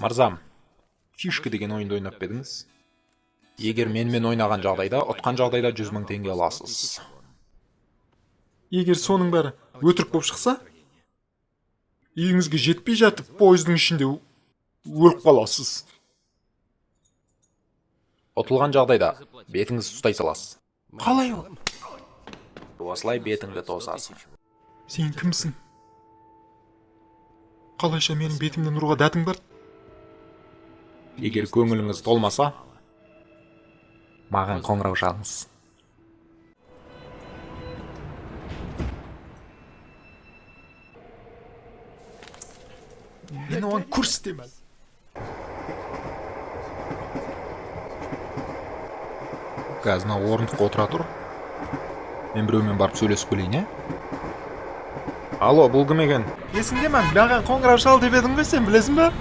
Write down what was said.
Мырзам, «Фишка» деген ойынды ойнап па едіңіз? Егер менімен ойнаған жағдайда, ұтқан жағдайда 100 000 теңге аласыз. Егер соның бәрі өтірік болып шықса, үйіңізге жетпей жатып, пойыздың ішінде өліп қаласыз. Ұтылған жағдайда бетіңізді ұстай саласыз. Қалай ол? Осылай бетіңді тосасың. Сен кімсің? Қалайша менің бетімнен ұруға дәтің бар? Егер көңіліңіз толмаса, маған қоңырау шалыңыз. Мен оған көрсетемін әлі. Қазір мына орындыққа отыра тұр. Мен біреумен барып сөйлесіп келейін, иә? Алло, бұл кім екен? Есіңде ме, маған қоңырау шал деп едің ғой сен, білесің ба?